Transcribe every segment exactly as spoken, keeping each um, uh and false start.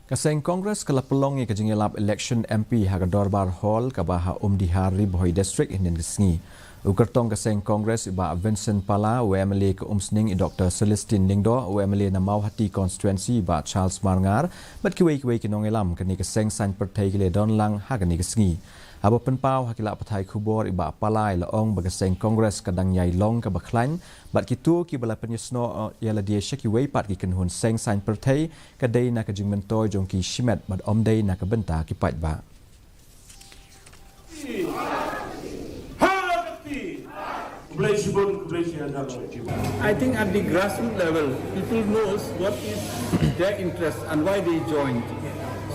Ka seng Congress ka la pynlong ïa ka jingïalap election M P ha ka Dorbar Hall kaba ha Umdihar, Ri Bhoi District, hynnin ka sngi. U kyrtong ka seng Congress, i Bah Vincent Pala, u M L A ka Umsning, i Doctor Celestine Lyngdoh, u M L A na Mawhati Constituency, i Bah Charles Marngar, bad kiwei kiwei ki nongïalam kane ka seng saiñ pyrthei ki la don lang ha kane ka sngi. Haba pynpaw ha ki lad pathai khubor, i Bah Pala i la ong ba ka seng Congress ka dang ïai long kaba khlaiñ, bad kito kiba la pynïasnoh ïa lade sha kiwei pat ki kynhun seng saiñ pyrthei, ka dei na ka jingmyntoi jong ki shimet bad ym dei na ka bynta ki paidbah. I think at the grassroots level, people knows what is their interest and why they joined.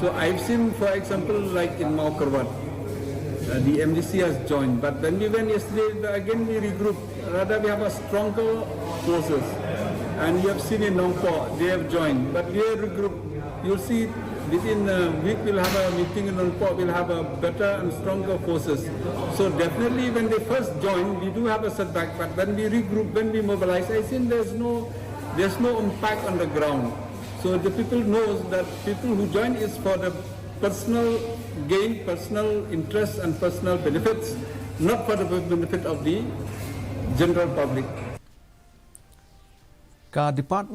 So I've seen, for example, like in Mawkyrwat, uh, the M D C has joined. But when we went yesterday, again we regrouped. Rather, we have a stronger forces. And you have seen in Nongpoh, they have joined. But we have regrouped. You'll see within a week we'll have a meeting in Nongpoh. We'll have a better and stronger forces. So definitely when they first join, we do have a setback. But when we regroup, when we mobilize, I think there's no, there's no impact on the ground. So the people knows that people who join is for the personal gain, personal interest and personal benefits, not for the benefit of the general public. Ka Department